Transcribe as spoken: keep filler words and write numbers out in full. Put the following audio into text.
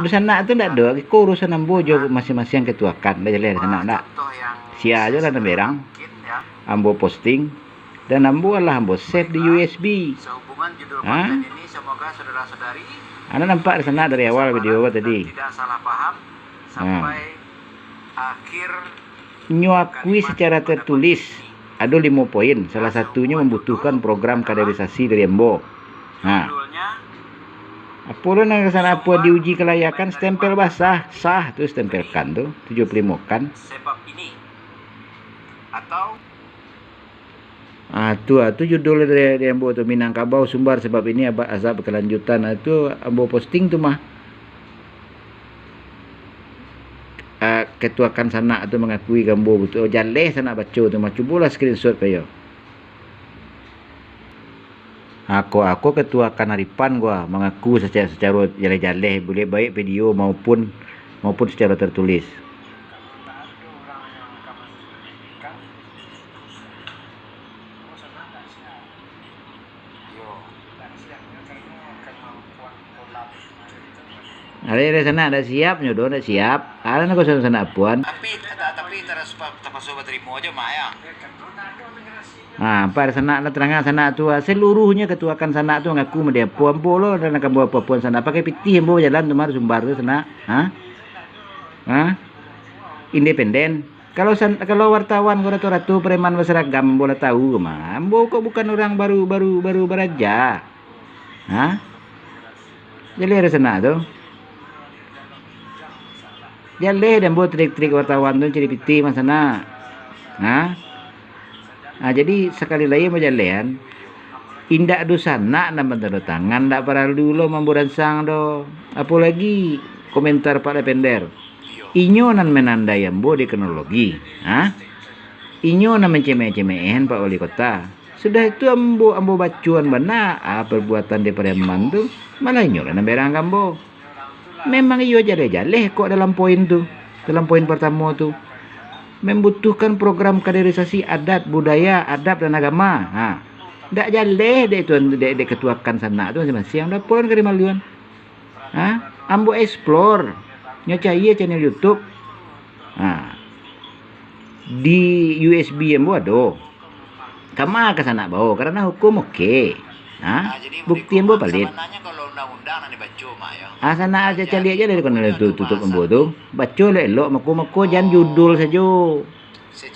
Di sanak tu ndak ado, iko urusan ambo jo masiang-masiang ketuakan, ndak jaleh di sanak ndak. Sia jo lah nan berang, ambo posting, dan ambo alah ambo save di U S B. Ha? Anda nampak di sanak dari awal video ko tadi. Ha. Nyo akui secara tertulis, ado limo poin, salah satunyo mambutuhkan program kaderisasi dari ambo. Ha. Apo lo nan ka sanak Apuan diuji kalayakan, stempel basah, sah tu stempelkan tu, tujuh puluh limo kan. Ah, tu, ah, tu judul dari, dari ambo tu, Minangkabau Sumbar Sebab Ini Aba-, Azab Kelanjutan. Ah, tu ambo posting tu mah. Ah, ketuakan sanak tu mangakui ka ambo butuh. Oh, jaleh sanak baco tu mah. Cubolah screenshot ka iyo. Ako, ako ketuakan Aripan ko mangaku saca-, sacaro jaleh-jaleh, buliah baik video maupun, maupun sacaro tertulis. Ari, ari sanak ndak siap nyo doh, ndak siap. Alah nan kosong sanak Apuan. Tapi, ta-, tapi taras pa-, tapaso batarimo aja, Mak, ya. Ha, ampek sanak lah, tarangan sanak tu, ah, seluruhnyo ketuakan sanak tu ngaku mode ambo, ambo lo, dan akan bawa apo-apoan sanak. Pakai pitih ambo bajalan tu mah, sumbar tu sanak. Ha? Ha? Independen. Kalau san-, kalau wartawan ko ratu-ratu preman baseragam, ambo lah tahu mah. Ambo ko bukan urang baru, baru, baru baraja. Ha? Jaleh dari sanak tu. Jaleh dek ambo trik-trik wartawan tu, cari pitih mah sanak. Ha? Ha, jadi sakali lai ambo jaleh an, indak ado sanak nan batando tangan, ndak paralu lo mambo rancang doh. Apolagi komentar Pak Lepender. Inyo nan manandai ambo di kronologi. Ha? Inyo nan mancemeh-cemeh Pak Wali Kota. Sudah itu ambo, ambo bacoan bana, ah, perbuatan di Pariaman tu, malah inyo lah nan berang ka ambo. Memang iyo jaleh-jaleh kok dalam poin tu, dalam poin partamo tu. Membutuhkan program kaderisasi adat, budaya, adab, dan agama. Ha. Ndak jaleh dek tuan, dek, dek ketuakan sanak tu masiang-masiang. Dah pulang ka Rimaluan. Ha? Ambo explore. Nyo cayia channel YouTube. Ha. Di U S B ambo ado. Kama ka sanak bao, karano hukum oke. Ha? Bukti ambo palit. Ah, sanak aja caliak aja dari kanal tu, tutup ambo tu. Baco elok-elok, mako-mako jan judul sajo.